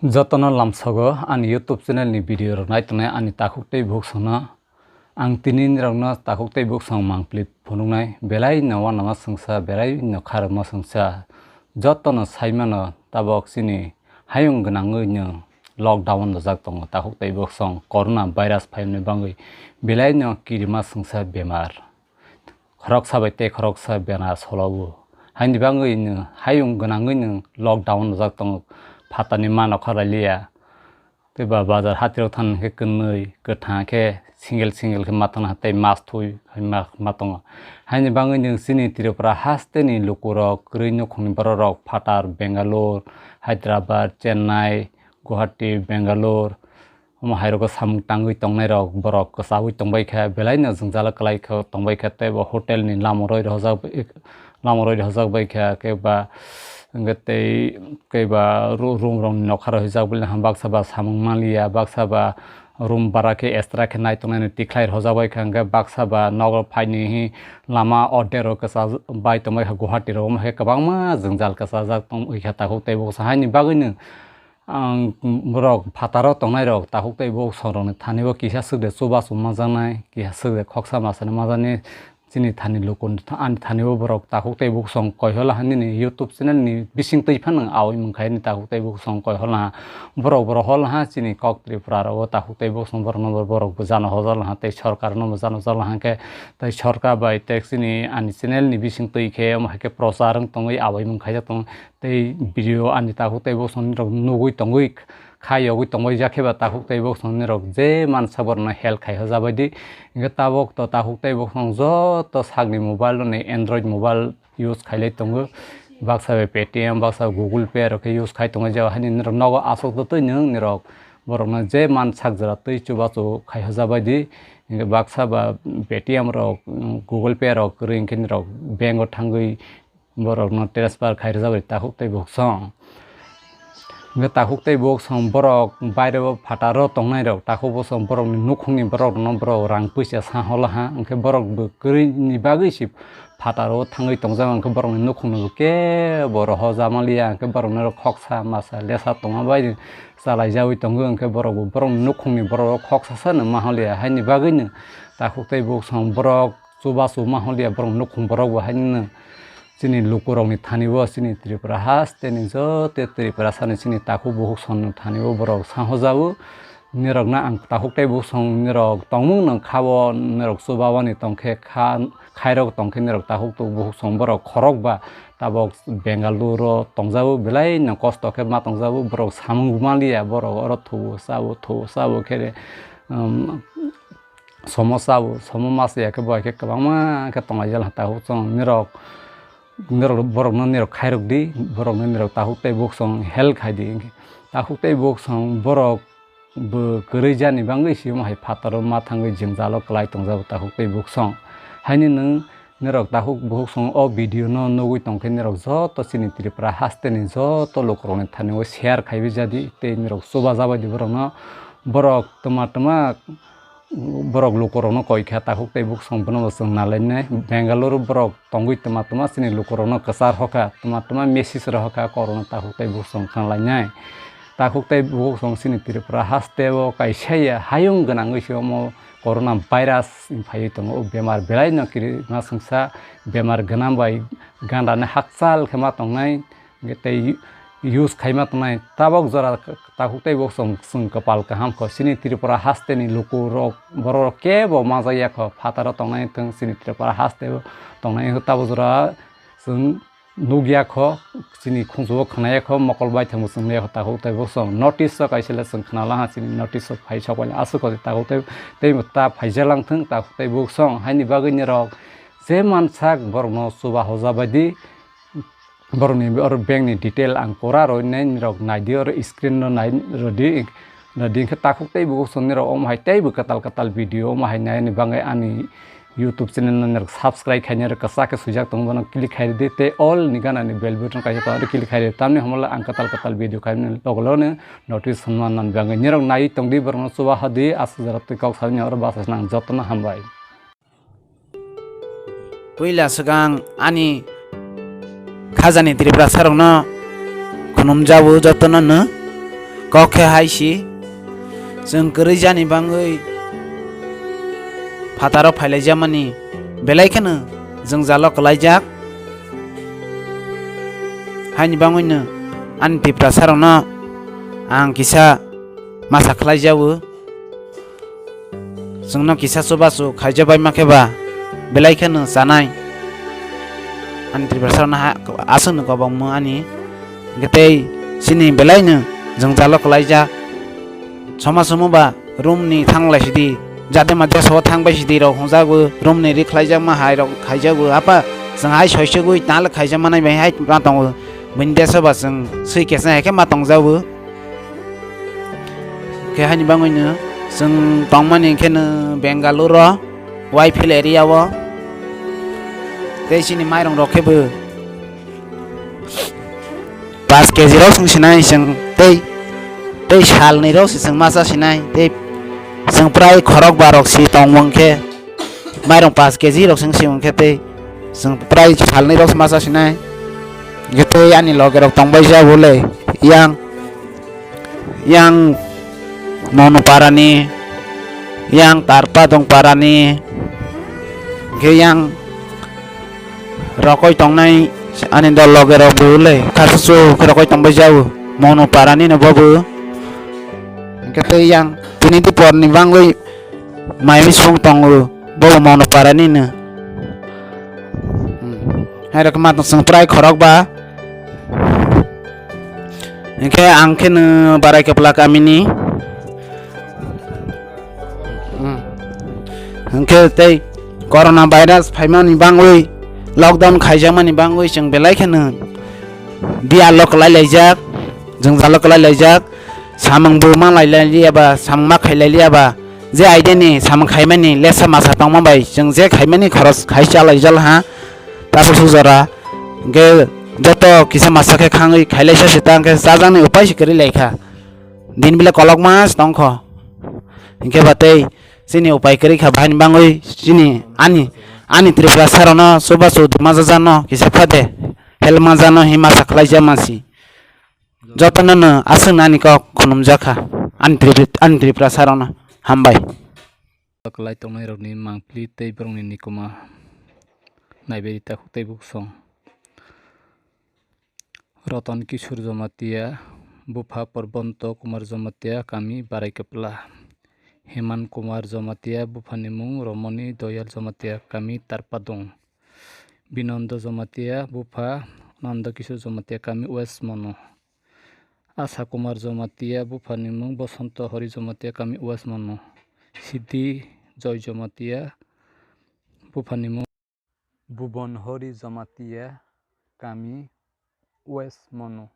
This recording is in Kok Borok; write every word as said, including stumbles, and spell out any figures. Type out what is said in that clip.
Jotono lamsogo ani YouTube channel ni video rok nai tongnai ani takhuk tei bukhuk songno. Ang tini nirokno takhuk tei bukhuk song mangpili phunuknai, belai no uanama songsa, belai no kharokma songsa. Jotono saimano tabok chini hayung gwnangwi no lockdown rwjak tongo takhuk tei bukhuk song corona virus phaimani bagwi belai no kirima songsa bemar. Khoroksa bai tei khoroksa bena solo o. Haini bagwi nwng hayung gwnangwi nwng lockdown rwjak tongo, phatani ma nokha railiya. Tei ba bazar hatirok thang khe kwnwi kwthang khe single single khe ma thangna tei mas thui hai ma, ma tongo. Haini bagwi nwng chini Tripura hasteni lukurok kwrwi nukhungni bororok phatar Bangalore, Hyderabad, Chennai, Guwahati, Bangalore, omo hai rogo samung tangwi tongnai rok, borok kwchaui tongbai kha, belai no jwngjalo kwlai kha, tongbai kha, tei bo hotel ni lama roi rojak bai, lama roi rojak bai kha, khe ba, hwnkhe tei khe ba ru-, room rok ni nokha rok hijak bwlai baksa ba samung manliya, baksa ba room bara khe extra khe nai tongnai no tikhlai rojak bai kha, hwnkhe baksa ba nogo phaini hi lama order rok kwcha bai tongbai kha, Guwahati rok omo hai kwbangma jwngjal kwchajak tongwi kha takhuk tei bukhuksong haini bagwi no. Ang borok phataro tongnai rok takhuk tei bukhuk songrokni thani o kisa swk de chubachu majaknai, kisa swk de khoksa masani majaknai. Chini thani luku ani thani o borok takhuk tei bukhuk song koihola ha nini YouTube channel ni bising twi phano awi mungkha ni takhuk tei bukhuk song koihola ha. Borok borok hol ha chini kok Tripura ro o takhuk tei bukhuk song borok no borok bo jana hojal ha tei sorkar no bo jana hojal ha khe tei sorkar bai tei chini ani channel ni bising twi khe omo hai khe prochar wng tongwi awi mungkha jak tong. Tei video ani takhuk tei bukhuk song nirok nugwi tongwi kha yogwi tongbai jak khe ba takhuk tei bukhuk song nirok je mansa borokno help khai hojabai di. Hingkhe tabok to takhuk tei bukhuk song joto sakni mobile rokni Android mobile use khailai tongo. Baksa bai Paytm, baksa bai Google Pay rok khe use khai tongo. Jeba haini nirok nogo aswk totwi nwng nirok borokno je man sak jora twi chubachu khai hojabai di. Hingkhe baksa ba Paytm rok, Google Pay rok kwrwi hingkhe nirok bank o thangwi borokno transfer khai rwjak bai takhuk tei bukhuk song. Hwnkhe takhuk tei bukhuk song borok baire o phataro tongnai rok takhuk bukhuk song borokni nukhungni borok rokno borok rang puisa sa holo ha, hwnkhe borok bo kwrwini bagwi se phataro thangwi tongjak, hwnkhe borokni nukhungno bo kebo rohorjak manliya, hwnkhe borokno khoksa masa lesa tongma bai chalaijagwi tongo, hwnkhe borok bo borokni nukhungni borok rok khoksa sano ma holiya, haini bagwino takhuk tei bukhuk song borok chubachu ma holiya borok nukhung borok bo haino chini lukurokni thani o chini Tripura hasteni joto Tripura sani chini takhuk bukhuk songni thani o borok sahojago. Nirokno ang takhuk tei bukhuk song nirok tongmung no kha o nirok chubawani tongkhe kha khairok tongkhe nirok takhuk bukhuk song borok khorok ba tabok Bengaluru o tongjago belai no kosto khe ma tongjago borok samung manliya borok oro thuo chao thuo chao khe somo chao, somo masa ya khe bo hai khe kwbangma khe tonglaijak takhuk chwng nirok, nirok borokno nirok khairok di, borokno nirok takhuk tei bukhuk song help khai di. Takhuk tei bukhuk song borok bo kwrwi jani bagwi se omo hai phataro ma thangwi jwngjalo kwlai tongjago takhuk tei bukhuk song. Haini nwng nirok takhuk bukhuk song o video no nugwi tongkhe nirok joto chini Tripura hasteni joto lukurokni thani o share khaiwi jadi tei nirok chubajabai di borokno. Borok twma twma borok lukurokno koi kha takhuk tei bukhuk song bono bo chwng nalainai. Bengaluru borok tongwi twma twma chini lukurokno kwchar hokha, twma twma message rohokha, korokno takhuk tei bukhuk song khna lainai. Takhuk tei bukhuk song chini Tripura hasteo kaisa ya hayung gwnangwi se omo corona virus phaiwi tongo. O bemar belai no kirima songsa bemar gwnang bai gandani hakchal khe ma tongnai. Hingkhe tei use khaima tongnai tabok jora takhuk tei bo chwng, chwng kwpal kaham kho. Chini Tripura hasteni lukurok, bororok kebo majak ya kho, phataro tongnai thung, chini Tripura hasteo tongnai tabok jora chwng nukya kho, chini khungsubo khwnaya kho, mokol baithangbo chwng nukya kho takhuk tei bo chwng notice o kaisa le chwng khna laha, chini notice o phai sok bai aswk kho takhuk tei, tei bo ta phaijalang thung takhuk tei bo chwng. Haini bagwi nirok je mansak borokno chuba hoja bai di. Borokni oro bank ni detail ang pura rw nai, nirok nai di, oro screen no nai rw di, rw di. Hwnkhe takhuk tei bukhuk song nirok omo hai tei bo kwtal kwtal video omo hai nai ni bagwi ani YouTube channel no nirok subscribe khai nirok kwchak khe swijak tongo, bono click khai rw di tei all ni gana ni bell button kaisa tongo, oro click khai rw di. Tamni hwnba ang kwtal kwtal video khai mani logo logo no notification man nani bagwi nirok nai tong di, borok no chuba ha di, aswk jora twi kok sa nini oro basa nang jotono hambai. Puila swkang ani khajani Tiprasarokno khunumjago jotono no. Kok khe hai si, chwng kwrwi jani bangwi phataro phailaijamani belai kheno jwngjalo kwlaijak. Haini bangwino ani Tiprasarokno ang kisa masa khlaijago. Chwngno kisa chubachu khaijak bai ma khe ba belai kheno chanai. Ani Tiprasarokno ha-, aswkno kobokmo ani. Hwnkhe tei chini belaino jwngjalo kwlaijak. Soma somo ba room ni thanglai sidi, jade ma jesa o thang bai sidi rok hwnjago, room ni ri khlaijakma hai rok khaijago. Apa chwng hai soisogwi tangla khaijakmanai bai hai ma tongo. Buini deso ba chwng swi kesa hai khe ma tongjago. Khe haini bangwino chwng tongmani kheno Bengaluru o, Whitefield area o. Tei chini mairung rok khe bo paanch K G rok chwng sinai chwng tei, tei salni rok se chwng masa sinai tei chwng prai khorok ba rok si tongmung khe mairung paanch K G rok chwng si mung khe tei chwng prai salni rok se masa sinai. Hwnkhe tei ani loge rok tongbai jago le yang, yang Monu parani, yang Tarpadong parani, hwnkhe yang rokoi tongnai ani dol loge rok bo le kha su su khe rokoi tongbai jago Monu parani no bobo. Hwnkhe tei yang tini dipor ni bangwi mai bising tongo bobo Monu parani no. Hmm. Hai rok ma tong chwng prai khorok ba. Hwnkhe ang khe no Barai Kwpla kamini. Hmm. Hwnkhe tei corona virus phaimani bangwi, lockdown khaijakmani bangwi chwng belai kheno biyalo kwlai laijak, jwngjalo kwlai laijak, samung bo ma lai liya ba, samung ma khai lai liya ba, je aideni samung khaimani lesa masa tongma bai chwng je khaimani khoros khai cha laijak ha. Tabuk suk jora hwnkhe joto kisa masa khe khangwi khailaisa se ta hwnkhe chajakni upai se kwrwi laikha. Din bile kolokma se tongkho. Hwnkhe ba tei chini upai kwrwi kha bahini bangwi chini ani, ani Tripura sarokno chubachu di majajano kisa phade help majano hima sakhlaijama si. Jotono no aswk nani kok khunumjakha ani Tripura, ani Tripura sarokno hambai. Kwlai tongnairokni mangpili tei borokni nikoma naibaidi takhuk tei buksong. Roton Kishore Jamatia, bupha Porbonto Kumar Jamatia, kami Barai Kwpla. Heman Kumar Jamatia, buphani mung Romoni Doyal Jamatia, kami Tarpadung. Binondo Jamatia, bupha Nando Kishore Jamatia, kami West Mono. Asha Kumar Jamatia, buphani mung Bosonto Hori Jamatia, kami West Mono. Siddhi Joy Jamatia, buphani mung Bubon Hori Jamatia, kami West Mono.